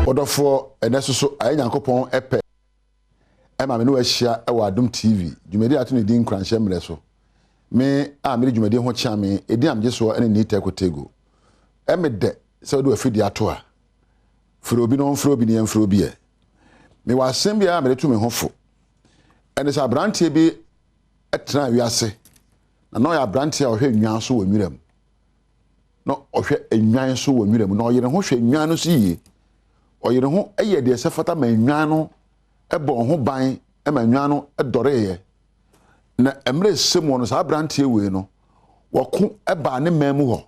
Ɔdɔfoɔ, ɛnɛ soso ayɛ Nyankopɔn pɛ ɛma me ne wahyia wɔ Adom TV dwumadi a ato ne din Nkuranhyɛ Mmerɛ so. Me a mede dwumadi ho kyea me, edin a megye soɔ ne Nii Teko Tego. Ɛme dɛ sɛ wode w'afidie ato ha. Frɛ obi na ɔmfrɛ obi na yɛmfrɛ obi ɛ. Mewɔ asɛm bi a mede to me ho fo. Ɛne sɛ aberanteɛ bi tenaa wiase na na ɔyɛ aberanteɛ a ɔhwɛ nnwan so wɔ nwura mu. Na ɔhwɛ nnwan so wɔ nwura mu na ɔyere ho hwɛ nnwan no so yie. Ɔyere ho yɛ deɛ ɛsɛ fata ma nnwan no bɔ ho ban ma nnwan no dɔreeɛ. Na mmerɛ ɛsɛ mu no saa aberanteɛ wei no wɔko baa ne man mu hɔ.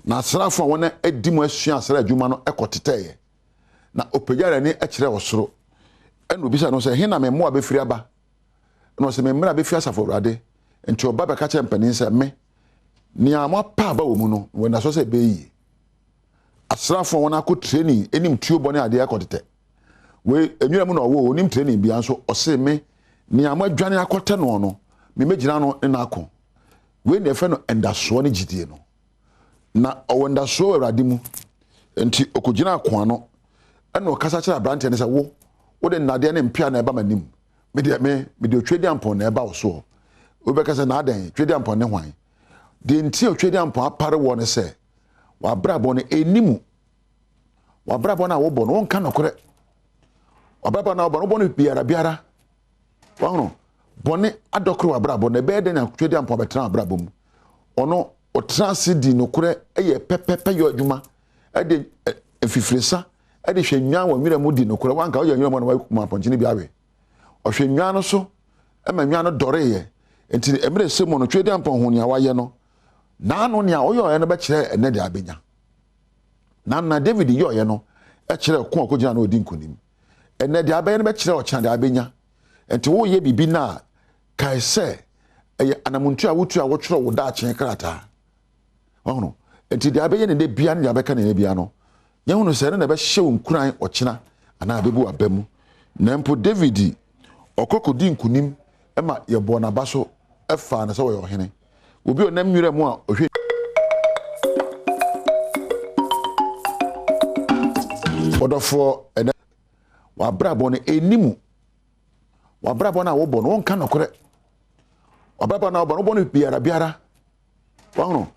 Na asraafo a wɔn adi mu asua asra adwuma no kɔtetɛeɛ. Na ɔpagyaa n'ani kyerɛɛ ɔsoro ɛna obisa no sɛ, he na me mmoa bɛfiri aba? Ɛna ɔsɛ, me mmara bɛfiri asafo Awurade. Nti ɔba bɛka kyerɛ mpanin sɛ, me, nea moapa aba wɔ mu no, mewɔ anidasoɔ sɛ ɛbɛyɛ yie. Asraafo a wɔn akɔ training anim tuo bɔ ne adeɛ akɔtetɛ. Wei, nwura mu na ɔwɔ, onim training bia nso, ɔse me, nea moadwane akɔtɛ noɔ no, me mɛgyina no ne no ako. Wei na yɛfrɛ no ndasoɔ ne gyidie no. Na ɔwɔ ndasoɔ wɔ Awurade mu. Nti ɔkɔgyina ako ano, ɛna ɔkasa kyerɛ aberanteɛ no sɛ, wo, wode nnadeɛ ne mpea na ɛba m'anim. Me deɛ, me, mede otwedeampɔn na ɛba wo soɔ. Wobɛka sɛ, na adɛn, twedeampɔn ne hwan? Deɛ nti a otwedeampɔn apare woɔ ne sɛ, w'abrabɔ no ɛnni mu. W'abrabɔ no a wobɔ no, wonka nokorɛ. W'abrabɔ no a wobɔ no, wobɔ no biara biara. Wahono, bɔne adɔkoro w'abrabɔ na ɛbɛyɛ dɛn na twedeampɔn abɛtena w'abrabɔ mu? Ɔno, ɔtena ase di nokorɛ, yɛ pɛpɛpɛ yɔ adwuma, de mfifiresa de hwɛ nnwan wɔ nwura mu di nokorɛ. Wanka woyɛ nwura mu na wakum apɔnkye no bi awe. Ɔhwɛ nnwan no so ma nnwan no dɔreeɛ. Nti mmerɛ ɛsɛ mu no, Twedeampɔn hu nea wayɛ no. Naano nea ɔyɔeɛ no bɛkyerɛ ɛnnɛ deɛ abɛnya. Na na David yɔeɛ no kyerɛ ko a ɔkɔgyina na ɔdi nkonim. Ɛnnɛ deɛ abɛyɛ no bɛkyerɛ ɔkyena deɛ abɛnya. Nti woyɛ biribi no a, kae sɛ ɛyɛ anamontu a wotu a wotwerɛ wo daakye krataa. Wahono? Nti deɛ abɛyɛ ne nɛ bia ne deɛ abɛka ne nɛ bia no, yɛhunu sɛ ɛno na ɛbɛhyɛ wo nkuran ɔkyena anaa ɛbɛbu w'aba mu. Na mpo David, ɔkɔ kɔdi nkonim ma yɛbɔɔ n'aba so faa no sɛ ɔyɛ ɔhene. Obi a ɔnam nwura mu a ɔhwɛ Ɔdɔfoɔ, ɛnɛ w'abrabɔ no ɛnni mu. W'abrabɔ no a wobɔ no, wonka nokorɛ. W'abrabɔ no a wobɔ no, wobɔ no biara biara. Wahono,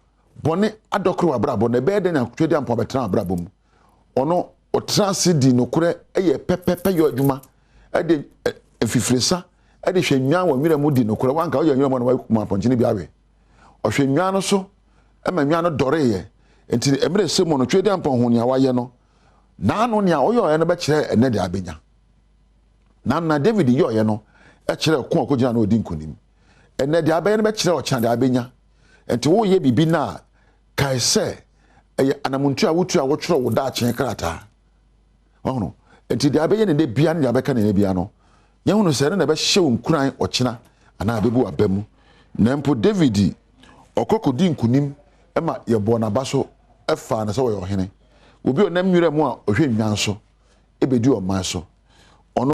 bɔne adɔkoro w'abrabɔ na ɛbɛyɛ dɛn na Twedeampɔn abɛtena w'abrabɔ mu? Ɔno, ɔtena ase di nokorɛ, yɛ pɛpɛpɛ yɔ adwuma, de mfifiresa, de hwɛ nnwan wɔ nwura mu di nokorɛ. Wanka woyɛ nwura mu na wakum apɔnkye no bi awe. Ɔhwɛ nnwan no so ma nnwan no dɔreeɛ. Nti mmerɛ ɛsɛ mu no, Twedeampɔn hu nea wayɛ no. Naano nea ɔyɔeɛ no bɛkyerɛ ɛnɛ deɛ abɛnya. Na na David yɔeɛ no kyerɛ ko a ɔkɔgyina na ɔdi nkonim. Ɛnɛ deɛ abɛyɛ no bɛkyerɛ ɔkyena deɛ abɛnya. Nti woyɛ biribi no a, kae sɛ ɛyɛ anamontu a wotu a wotwerɛ wo daakye krataa. Wahono? Nti deɛ abɛyɛ ne nɛ bia ne deɛ abɛka ne nɛ bia no, yɛhunu sɛ ɛno na ɛbɛhyɛ wo nkuran ɔkyena anaa ɛbɛbu w'aba mu. Na mpo David, ɔkɔ kɔdi nkonim ma yɛbɔɔ n'aba so faa no sɛ ɔyɛ ɔhene. Obi a ɔnam nwura mu a ɔhwɛ nnwan so bɛdi ɔman so. Ɔno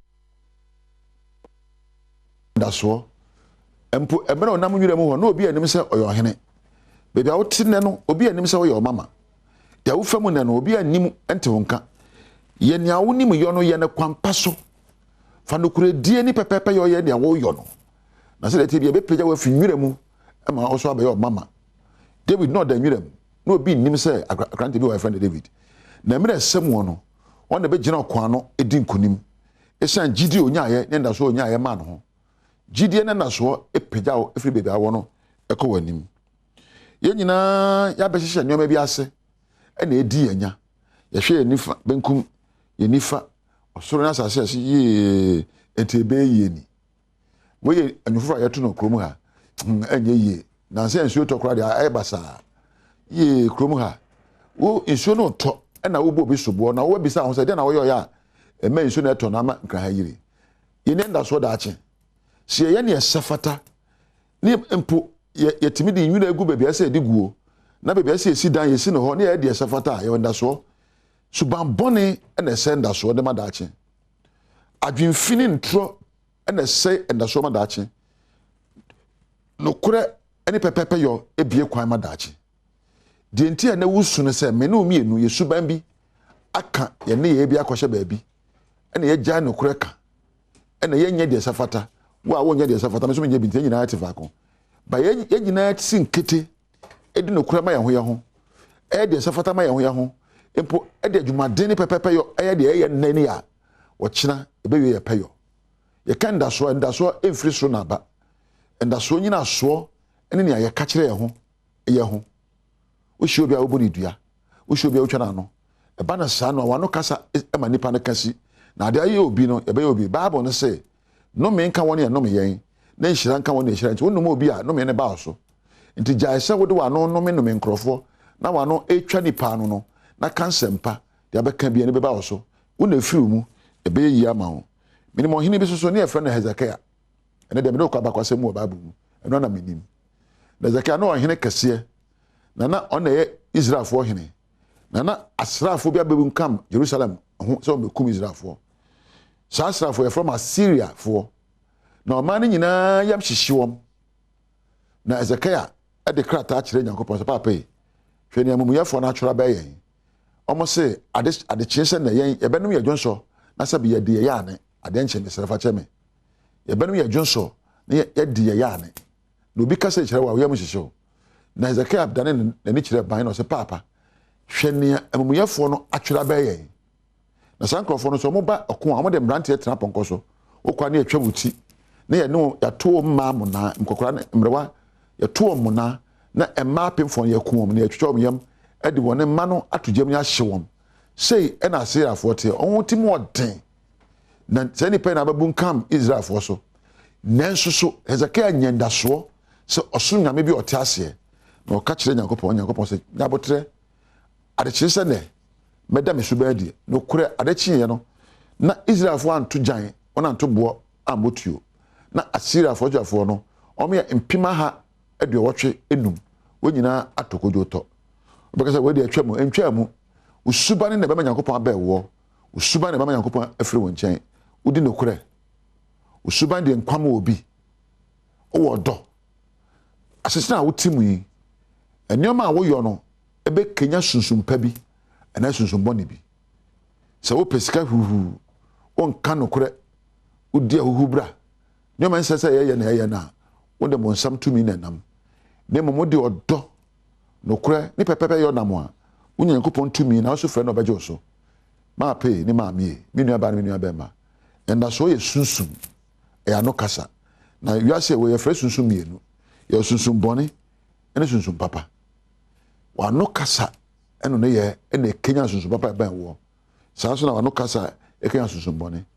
ndasoɔ. Mpo mmerɛ a ɔnam nwura mu hɔ na obi anim sɛ ɔyɛ ɔhene. Baabi a wote nnɛ no, obi anim sɛ woyɛ ɔmama. Deɛ wofa mu nnɛ no, obi anim nte wo nka. Yɛ nea wonim yɔ no, yɛ no kwan pa so. Fa nokorɛdie ne pɛpɛɛpɛ yɛ ɔyɛ nea woyɔ no. Na sɛdeɛ ɛteɛ biara, ɛbɛpagya wo afi nwura mu ma wo so abɛyɛ ɔmama. David na ɔda nwura mu, na obi nnim sɛ akrante bi wɔ yɛfrɛ no David. Na mmerɛ ɛsɛ muɔ no, ɔno na ɛbɛgyina ɔko ano di nkonim. Ɛsiane gyidie a ɔnyaeɛ ne anidasoɔ a ɔnyaeɛ maa ne ho. Gyidie ne anidasoɔ pagya wo firi baabi a wowɔ no kɔ w'anim. Yɛn nyinaa yɛabɛhyehyɛ nneɛma bi ase na ɛdi yɛn nya. Yɛhwɛ yɛn nifa, benkum, yɛn nifa, ɔsoro ne asase a ɛsi yie, enti ɛbɛyɛ yie ni. Wei yɛ nnwom foforɔ a yɛto no kurom ha. Hmm, ɛnyɛ yie. Nansa nsuo tɔ koraa deɛ ayɛ basaa. Yie kurom ha. Wo nsuo no tɔ ɛna wobɔ obi soboɔ na wobisa ho sɛ deɛ na wɔyɛ ɔyɛ a ɛma nsuo no ɛtɔ na ama nkran ha yiri. Yɛn ani da soɔ daakye. Sɛ yɛyɛ nea ɛsɛ fata ne mpo yɛ yɛtumi de nwura gu baabi a ɛsɛ yɛde guo na baabi a ɛsɛ yɛsi dan yɛsi no hɔ ne yɛyɛ deɛ ɛsɛ fata a yɛwɔ ndasoɔ. Suban bɔne na ɛsɛ ndasoɔ de ma daakye. Adwemfi ne ntorɔ na ɛsɛe ndasoɔ ma daakye. Nokorɛ ne pɛpɛɛpɛ yɔ bue kwan ma daakye. Deɛ nti a na wosu no sɛ me ne wo mmienu yɛ suban bi aka yɛn nneyɛɛ bi akɔhyɛ baabi, ɛna yɛagyae nokorɛ ka, ɛna yɛnyɛ deɛ ɛsɛ fata. Wo a wonyɛ deɛ ɛsɛ fata, me nso menyɛ bi, nti yɛn nyinaa te faako. Ba yɛn yɛn nyinaa si nkete di nokorɛ ma yɛn ho yɛn ho, ɛyɛ deɛ ɛsɛ fata ma yɛn ho yɛn ho, mpo ɛde adwumaden ne pɛpɛpɛ yɔ ɛyɛ deɛ ɛyɛ nnɛ ne a ɔkyena ɛbɛwie yɛ pɛyɔ. Yɛka ndasoɔ a, ndasoɔ mfiri soro na aba. Ndasoɔ nyinasoɔ ne nea yɛka kyerɛ yɛn ho yɛ ho. Wohyia obi a wobɔ no dua, wohyia obi a wotwa n'ano. Ɛba no saa no a, w'ano kasa ma nnipa no ka si. Na ade ayɛ obi no, yɛbɛyɛ obi. Bible no se, Nnome nka wɔn a ɛnome yɛn, na nhyira nka wɔn a ɛhyira. Nti wonome obi a, nnome no ba wo so. Nti gyae sɛ wode w'ano nomenome nkurɔfoɔ, na w'ano retwa nnipa ano no, na ka nsɛmpa. Deɛ abɛka biara no bɛba wo so. Wo na ɛfiri wo mu, ɛbɛyɛ yie ama wo. Menim ɔhene bi nso so, ne yɛfrɛ no Hesekia. Ɛnɛ deɛ mede wo kɔ abakwasɛm mu wɔ Bible mu. Ɛno ara na menim. Na Hesekia na ɔhene kɛseɛ, na na ɔno na ɛyɛ Israelfoɔ hene. Na na asraafoɔ bi abɛbunkam Jerusalem ho sɛ wɔbɛkum Israelfoɔ. Saa asraafoɔ yɛfrɛ wɔn Asiriafoɔ. Na ɔman no nyinaa yam hyehye wɔn. Na Hesekia de krataa kyerɛ Nyankopɔn sɛ, Paapa yi, hwɛ nea amumuyɛfoɔ no atwerɛ abɛyɛ yɛn. Wɔn se, ade adekyee sɛ nnɛ yɛn yɛbɛnom yɛn dwonsɔ na sɛbe yɛadi yɛn yaane. Adeɛ nkye mesrɛ fa kyɛ me. Yɛbɛnom yɛn dwonsɔ na yɛadi yɛn yaane. Na obi ka sei kyerɛ wo a, wo yam nhyehye wo. Na Hesekia danee n'ani kyerɛɛ ban na ɔse, Paapa, hwɛ nea amumuyɛfoɔ no atwerɛ abɛyɛ yɛn. Na saa nkurɔfoɔ no, sɛ wɔba ɔko a, wɔde mmeranteɛ tena apɔnkɔ so. Wokɔ a na yɛtwa wo ti, na yɛne wo yɛato wo mmaa mmonnaa, nkɔkoraa ne mmerewa, yɛto wɔn mmonnaa, na mmaa apemfoɔ no yɛaku wɔn, na yɛatwitwa wɔn yam de wɔn mma no ato gya mu na yɛahye wɔn. Sei na Asiriafoɔ teɛ, wɔn ti mu ɔden. Na saa nnipa yi na abɛbunkam Israelfoɔ so. Nanso so Hesekia nya anidasoɔ sɛ ɔsom Nyame bi a ɔte aseɛ? Na ɔka kyerɛ Nyankopɔn, Nyankopɔn sɛ, Nya aboterɛ, adekyee sɛ nnɛ, mɛda me suban adi. Nokorɛ, ade kyeeɛ no, na Israelfoɔ anto gyan, wɔn anto boɔ ammɔ tuo. Na Asiriafoɔ asogyafoɔ no, wɔyɛ mpemaha aduɔwɔtwe enum, wɔn nyinaa atɔ kodwotɔ. Wobɛka sɛ, Wei deɛ atwa mu. Ɛntwaa mu. Wo suban na ɛbɛma Nyankopɔn abɛn woɔ. Wo suban na ɛbɛma Nyankopɔn afiri wo nkyɛn. Wodi nokorɛ. Wo suban deɛ nkwa ma obi. Wowɔ ɔdɔ. Asetena a wote mu yi, nneɛma a woyɔ no bɛkanya sunsum pa bi anaa sunsum bɔne bi. Sɛ wopɛ sika huhuu, wonka nokorɛ, wodi ahuhubra, nneɛma ɛnsɛ sɛ yɛyɛ na yɛyɛ no a, wode bonsam tumi na ɛnam. Na mmom wode ɔdɔ, nokorɛ, ne pɛpɛpɛ yɔ nam a, wonya Nyankopɔn tumi na wosu frɛ no a ɔbɛgye wo so. Maapee ne maamee, me nuabaa ne me nuabɛrima, Nnasoɔ yɛ sunsum, ɛyɛ ano kasa. Na wiase wɔ yɛfrɛ sunsum mmienu. Yɛwɔ sunsum bɔne ne sunsum papa. W'ano kasa ɛno ne yɛ ɛna ɛkenya sunsum papa ɛbɛn woɔ. Saa nso na w'ano kasa ɛkenya sunsum bɔne.